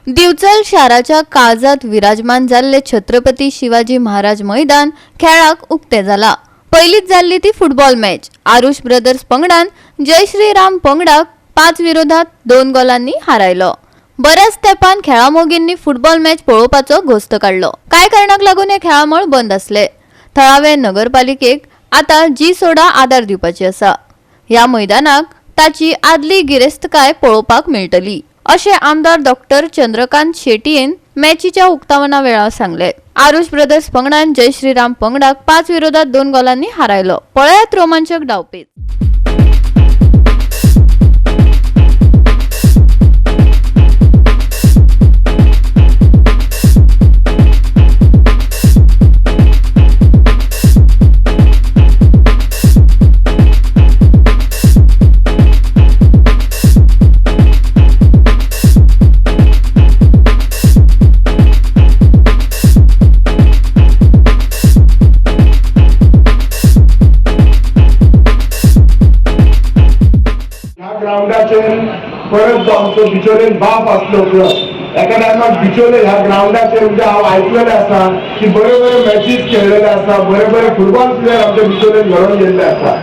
दिवचल शाराच्या काळजात विराजमान जाल्ले छत्रपती शिवाजी महाराज मैदान खेळाक उक्ते जाला. पयलीच जाल्ली ती फुटबॉल मॅच. आरुष ब्रदर्स पंगडान जय श्रीराम पंगडाक 5 विरोधात 2 गोलांनी हारायलो. बऱ्याच तेंपान खेळामोगींनी फुटबॉल मॅच पळोवपाचो घोस्त काडलो. कांय कारणाक लागून हे खेळामळ बंद आसले. थळावे नगरपालिकेक आता जी सोडा आदार दिवपाची आसा. ह्या मैदानाक ताची आदली गिरेस्तकाय पळोवपाक मेळटली, अशें आमदार डॉक्टर चंद्रकांत शेटयेन मॅचीच्या उक्तावणा वेळार सांगले. आरुष ब्रदर्स पंगडान जय श्रीराम पंगडाक 5 विरोधात 2 गोलांनी हारायलो. पळयात रोमांचक डावपेच. ह्या ग्रावंडाचेर परत जो आमचो बिचोलेन बाप आसलो क्लब, एका टायमार बिचोले ह्या ग्रावंडाचेर, म्हणजे हांव आयकलेलें आसा की बरे बरे मॅचीस खेळलेले आसा, बरे बरे फुटबॉल प्लेयर आमच्या बिचोलेन घडोवन गेल्ले आसा.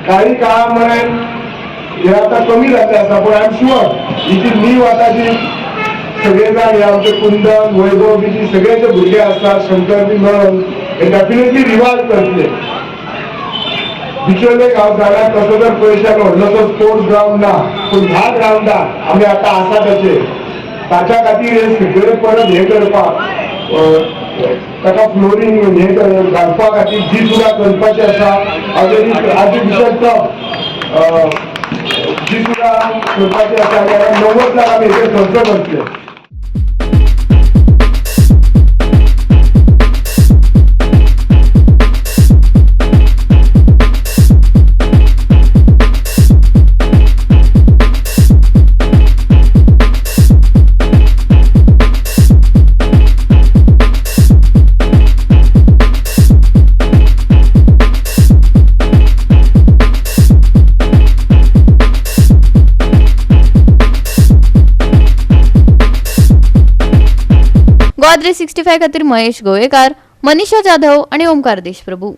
काही काळा मेरेन हे आतां कमी जाल्ले आसा, पूण I am sure ही जी नीव आतां जी सगळे जाण हे आमचे कुंदन, वैभव बी जी सगळे जे भुरगे आसात, शंकर बी मेळोन हे डेफिनेटली रिवाइव करतले. बिचोले गांव जाणा, तसो जर पळयशात, व्हडलोसो स्पोर्ट्स ग्रावंड ना, पूण ह्या ग्रावंडार आमी आतां आसा तशे ताच्या खातीर हे सगळे परत हे करपाक, ताका फ्लोरींग हे घालपा खातीर जी सुद्दां करपाची आसा, आर्टिफिशियल टर्फ जी सुद्दां करपाची आसा, जाल्यार 90 लाख आमी हेचेर खर्च करतले. गोवा 365 खातीर महेश गोवेकार, मनीषा जाधव आणि ओमकार देशप्रभू.